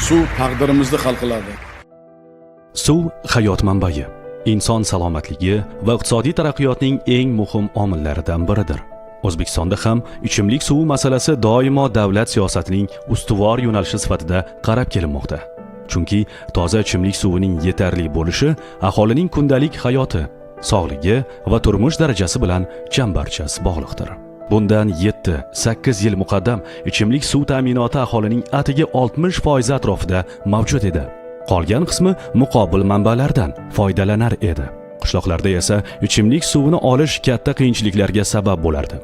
Suv taqdirimizni hal qiladi. Suv hayot manbai, inson salomatligi va iqtisodiy taraqqiyotning eng muhim omillaridan biridir. O'zbekistonda ham ichimlik suvi masalasi doimo davlat siyosatining ustuvor yo'nalishi sifatida qarab kelinmoqda. Chunki toza ichimlik suvining yetarli bo'lishi aholining kundalik hayoti, sog'ligi va turmush darajasi bilan chambarchas bog'liqdir. Bundan 7-8 yil muqaddam ichimlik suv ta'minoti aholining atigi 60% atrofida mavjud edi. Qolgan qismi muqobil manbalardan foydalanar edi. Qishloqlarda esa ichimlik suvini olish katta qiyinchiliklarga sabab bo'lardi.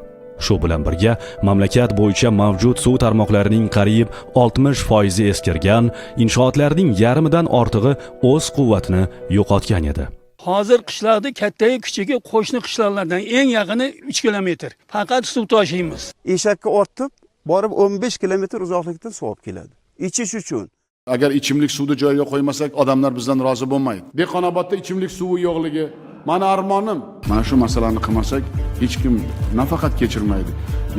Shu bilan birga mamlakat bo'yicha mavjud suv tarmoqlarining qariyb 60% eskirgan, inshootlarning yarmidan ortig'i o'z quvvatini yo'qotgan edi. Hozir qishloqda kattayu kichigi qo'shni qishloqlardan eng yaqini 3 kilometr. Faqat suv toshiymiz. Eshakka ortib borib, 15 kilometr uzoqlikdan suv olib keladi ichish uchun. Agar ichimlik suvni joyiga qo'ymasak, odamlar bizdan rozi bo'lmaydi. Dehqonobodda ichimlik suvi yo'qligi mani armonim. Mana shu masalani qilmasak, hech kim nafaqat kechirmaydi.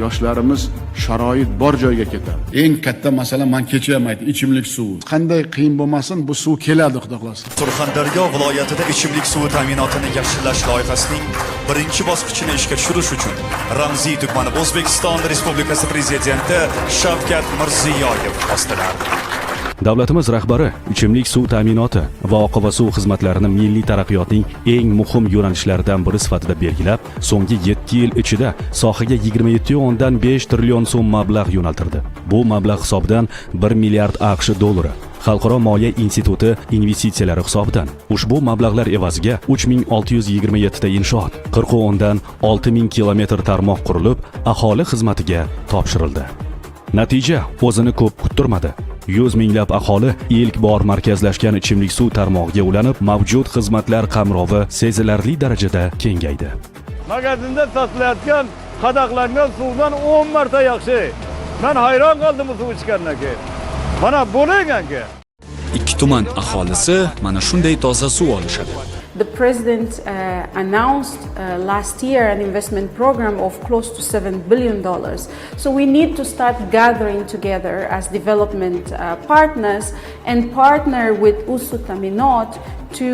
Yoshlarimiz sharoit bor joyga ketadi. Eng katta masala, man kecha ham aytdim, ichimlik suvi. Qanday qiyin bo'lmasin, bu suv keladi, xudo xohlasa. Surxondaryo viloyatida ichimlik suvi ta'minotini yaxshilash loyihasining birinchi bosqichini ishga tushirish uchun ramziy tugmani O'zbekiston Respublikasi Prezidenti Shavkat Mirziyoyev bosdilar. Davlatimiz rahbari ichimlik suv ta'minoti va oqova suv xizmatlarini milliy taraqqiyotning eng muhim yo'nalishlaridan biri sifatida belgilab, so'nggi 7 yil ichida sohaga 27,5 trillion so'm mablag' yo'naltirdi. Bu mablag' hisobidan 1 milliard AQSh dollari xalqaro moliya instituti investitsiyalari hisobidan, ushbu mablag'lar evaziga 3627 ta inshoot, 40,6 ming kilometr tarmoq qurilib, aholi xizmatiga topshirildi. Natija o'zini ko'p kuttirmadi. Yuz minglab aholi ilk bor markazlashgan ichimlik suv tarmog'iga ulanib, mavjud xizmatlar qamrovi sezilarli darajada kengaydi. Magazinda sotilayotgan qadoqlangan suvdan 10 marta yaxshi. Man hayron qoldim bu suv ichgandan keyin. Mana bo'ling aka. Ikki tuman aholisi mana shunday toza suv olishadi. The president announced last year an investment program of close to $7 billion. So we need to start gathering together as development partners and partner with O'zsuvtaminot to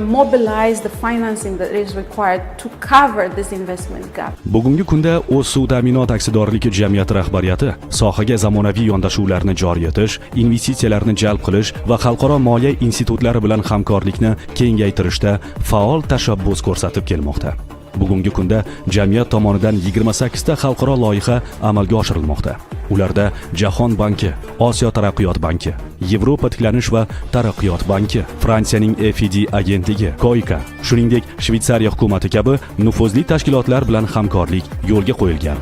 mobilize the financing that is required to cover this investment gap. Bugungi kunda O'zsuvtaminot aksiyadorlik jamiyati rahbariyati sohaga zamonaviy yondashuvlarni joriy etish, investitsiyalarni jalb qilish va xalqaro moliya institutlari bilan hamkorlikni kengaytirishda faol tashabbus ko'rsatib kelmoqda. Bugungi kunda jamiyat tomonidan 28 ta xalqaro loyiha amalga oshirilmoqda. Ularda Jahon banki, Osiyo taraqqiyot banki, Yevropa tiklanish va taraqqiyot banki, Fransiyaning AFD agentligi, KOIKA, shuningdek Shvetsariya hukumati kabi nufuzli tashkilotlar bilan hamkorlik yo'lga qo'yilgan.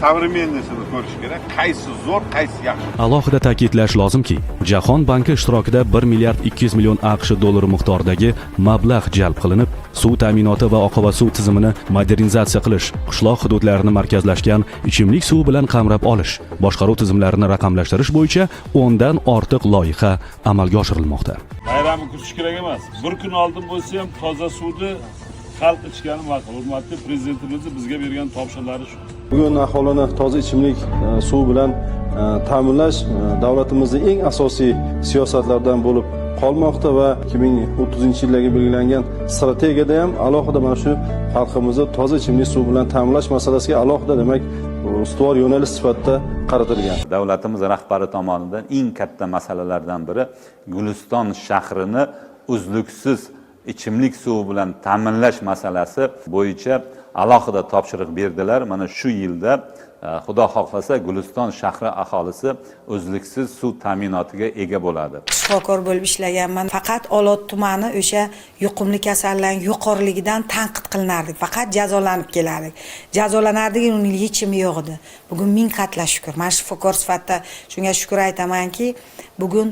Современный sini ko'rish kerak, qaysi zo'r, qaysi yaxshi. Alohida ta'kidlash lozimki, Jahon banki ishtirokida 1 milliard 200 million AQSh dollari miqdoridagi mablag' jalb qilinib, suv ta'minoti va oqova suv tizimini modernizatsiya qilish, qishloq hududlarini markazlashgan ichimlik suvi bilan qamrab olish, boshqaruv tizimlarini raqamlashtirish bo'yicha 10 dan ortiq loyiha amalga oshirilmoqda. Bayramni kutish kerak emas. Bir kun oldin bo'lsa ham toza suvni xalq ichgani ma'qul. Hurmatli prezidentimizni bizga bergan topshiriqlari shu. Bugun aholini toza ichimlik suvi bilan ta'minlash davlatimizning eng asosiy siyosatlaridan bo'lib qolmoqda va 2030-yillarga belgilangan strategiyada ham alohida mana shu xalqimizni toza ichimlik suv bilan ta'minlash masalasiga alohida, demak, ustuvor yo'nalish sifatida qaratilgan. Davlatimiz rahbari tomonidan eng katta masalalardan biri Guliston shahrini uzluksiz ichimlik suvi bilan ta'minlash masalasi bo'yicha alohida topshiriq berdilar. Mana shu yilda xudo xohlasa, Guliston shahri aholisi uzluksiz suv ta'minotiga ega bo'ladi. Shifokor bo'lib ishlaganman. Faqat Olot tumani o'sha yuqumli kasallarning yuqoriligidan tanqid qilinardik, faqat jazolanib kelardik, jazolanardik, uning yechimi yo'q edi. Bugun ming qatla shukur, man shifokor sifatida shunga shukur aytamanki, bugun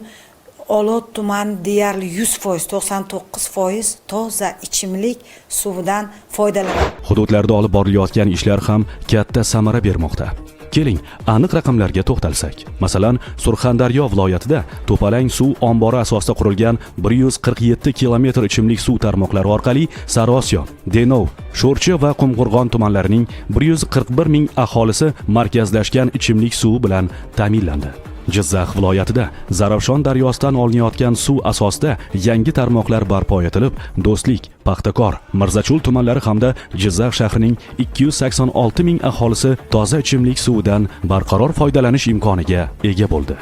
Olot tumani deyarli 100%, 99% toza ichimlik suvidan foydalanadi. Hududlarda olib borilayotgan ishlar ham katta samara bermoqda. Keling, aniq raqamlarga to'xtalsak. Masalan, Surxondaryo viloyatida To'palang suv ombori asosida qurilgan 147 kilometr ichimlik suv tarmoqlari orqali Sariosiyo, Denov, Sho'rchi va Qumqo'rg'on tumanlarining 141 ming aholisi markazlashgan ichimlik suvi bilan ta'minlandi. Jizzax viloyatida Zarafshon daryosidan olinayotgan suv asosida yangi tarmoqlar barpo etilib, Do'stlik, Paxtakor, Mirzachul tumanlari hamda Jizzax shahrining 286 ming aholisi toza ichimlik suvidan barqaror foydalanish imkoniga ega bo'ldi.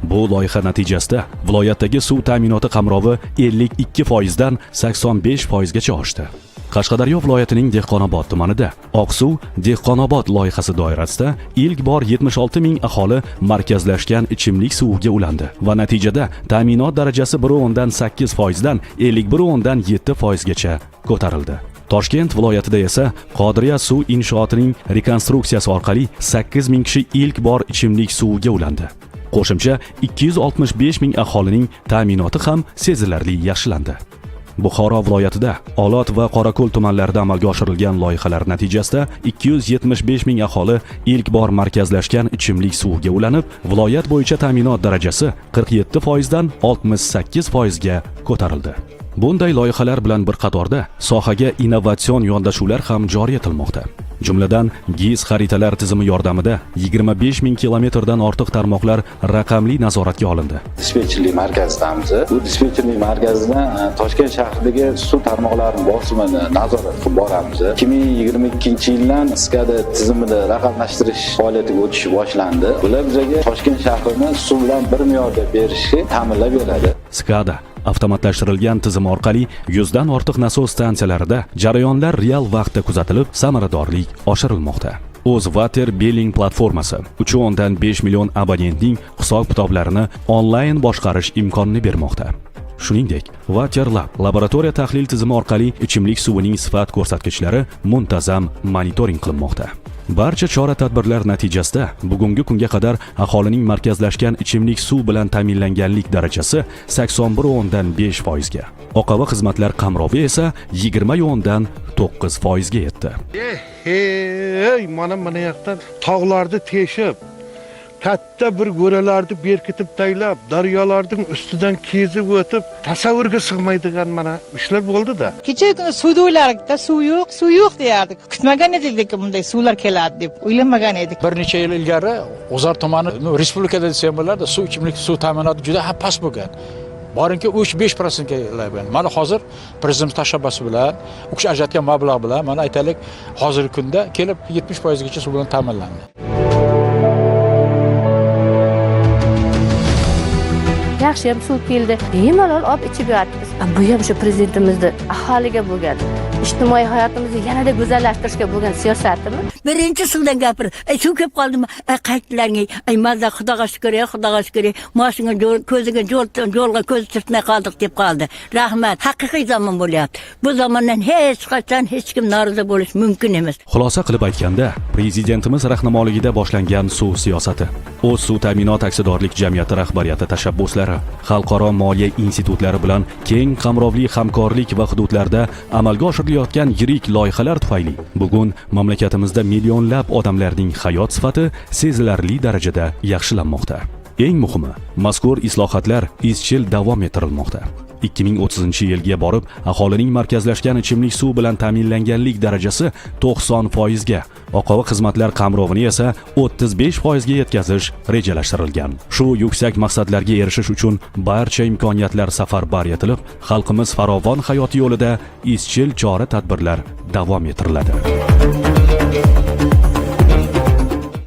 Bu loyiha natijasida viloyatdagi suv ta'minoti qamrovi 52% dan 85% gacha oshdi. Qashqadaryo viloyatining Dehqonobod tumanida Oqsuv Dehqonobod loyihasi doirasida ilk bor 76 ming aholi markazlashgan ichimlik suviga ulandi va natijada ta'minot darajasi 1.8% dan 51.7% gacha ko'tarildi. Toshkent viloyatida esa Qodiriya suv inshootining rekonstruksiyasi orqali 8 ming kishi ilk bor ichimlik suviga ulandi. Qo'shimcha 265 ming aholining ta'minoti ham sezilarli yaxshilandi. Buxoro viloyatida Olot va Qorako'l tumanlarida amalga oshirilgan loyihalar natijasida 275 ming aholi ilk bor markazlashgan ichimlik suviga ulanib, viloyat bo'yicha ta'minot darajasi 47% dan 68% ga ko'tarildi. Bunday loyihalar bilan bir qatorda sohaga innovatsion yondashuvlar ham joriy etilmoqda. Jumladan, GIS xaritalar tizimi yordamida 25 ming kilometrdan ortiq tarmoqlar raqamli nazoratga olindi. Dispetcherlik markazidamiz. Bu dispetcherlik markazidan Toshkent shahridagi suv tarmoqlarining bosimini nazorat qilib boramiz. 2022-yildan SCADA tizimida raqamlashtirish faoliyatiga o'tish boshlandi. Bular bizga Toshkent shahrini suv bilan bir me'yorda berishni ta'minlab beradi. SCADA avtomatlashtirilgan tizim orqali 100 dan ortiq nasos stansiyalarida jarayonlar real vaqtda kuzatilib, samaradorlik oshirilmoqda. O'zwater Billing platformasi 3.5 million abonentning hisob-kitoblarini onlayn boshqarish imkonini bermoqda. Shuningdek, Waterlab laboratoriya tahlil tizimi orqali ichimlik suvining sifat ko'rsatkichlari muntazam monitoring qilinmoqda. Barcha chora-tadbirlar natijasida bugungi kunga qadar aholining markazlashgan ichimlik suv bilan ta'minlanganlik darajasi 81.5% ga, oqova xizmatlar qamrovi esa 20.9% ga yetdi. Hey, mana yoqdan tog'larni teshib, katta bir go'ralarni berkitib taylab, daryolarning ustidan kezib o'tib, tasavvurga sig'maydigan mana ishlar bo'ldi-da. Kecha kuni suvni o'ylardik-da, suv yo'q, suv yo'q deyardik. Kutmagan edik bunday suvlar keladi deb, o'ylamagan edik. Bir necha yil ilgari G'uzor tumani, ну, respublikada desa ham bo'ladi, suv, ichimlik suv ta'minoti juda ham past bo'lgan. Boringki 3-5% ga bo'lgan. Mana hozir prezident tashabbusi bilan, u kishi ajratgan mablag' bilan, mana aytaylik, hozirgi kunda kelib 70% gacha suv bilan ta'minlandi. Yaxshi ham suv keldi, bemalol olib ichib yotibmiz. Bu ham shu prezidentimizni aholiga bo'lgan, ijtimoiy hayotimizni yanada go'zallashtirishga bo'lgan siyosatimi? Birinchi suvdan gapir. Ay, suv kelib qoldimi? Ay, qaytdilaring. Ay, mazza, Xudoga shukur, ey, Xudoga shukur. Moshina ko'ziga yo'lga ko'z tutmay qoldik deb qoldi. Rahmat. Haqiqiy zamon bo'lyapti. Bu zamondan hech qachon hech kim norozi bo'lish mumkin emas. Xulosa qilib aytganda, prezidentimiz rahnamoligida boshlangan suv siyosati, O'z suv ta'minot aksiyadorlik jamiyati rahbariyati tashabbuslari, xalqaro moliya institutlari bilan keng qamrovli hamkorlik va hududlarda amalga oshirilayotgan yirik loyihalar tufayli bugun mamlakatimizda millionlab odamlarning hayot sifati sezilarli darajada yaxshilanmoqda. Eng muhimi, mazkur islohotlar izchil davom ettirilmoqda. 2030-yilga borib, aholining markazlashgan ichimlik suv bilan ta'minlanganlik darajasi 90% ga, oqova xizmatlar qamrovini esa 35% ga yetkazish rejalashtirilgan. Shu yuksak maqsadlarga erishish uchun barcha imkoniyatlar safarbar etilib, xalqimiz farovon hayoti yo'lida izchil chora-tadbirlar davom ettiriladi.